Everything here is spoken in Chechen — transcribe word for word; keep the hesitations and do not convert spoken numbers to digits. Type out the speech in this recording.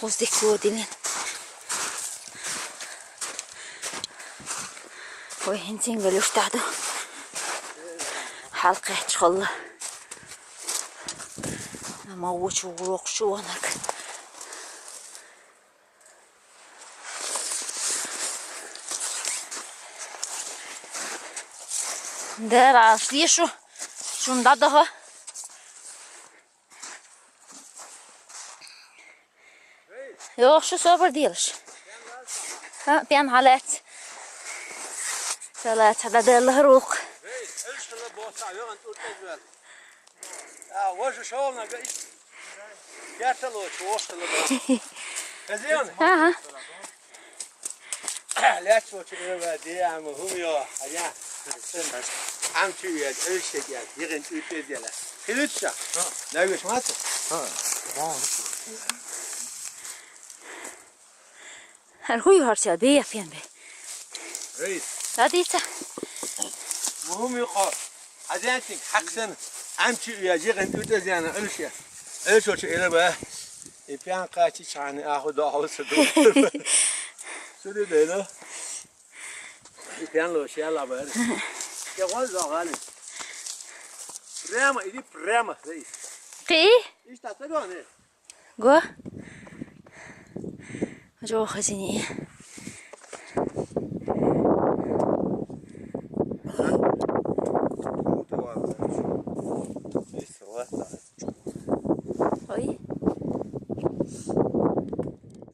Хус диккуо дилин. Ой, хин сингал уштаду. Халкъач холла. Ама уч урок шуанак. Дэр аш дишу. Шунда дага. Йоохшу собар диэлш. Ха, пян халац. Салац хада дэллэр ук. А, вот же шёл на го-, я-то лучше, вот что надо. Хозяин? Ага. Лячо чугава диама хумио, а я. Ам чуя, эльшегя, йигин чуй педела. Хилитша. Навеш мацу? Хар хуй харсял бе япян бе. Рейс. Радица. Мухум юхо. Хозяин хаксан. Ам чуя, йигин чуй педела, эльше. Эльшо чу элеба. И пян качи чаны аху да хауса ду. Сури дела. И пян ло шала бар. Я гол да гали. Прямо, иди прямо, Рейс. Ки? Ишта сагоне. Го? Жо хазини.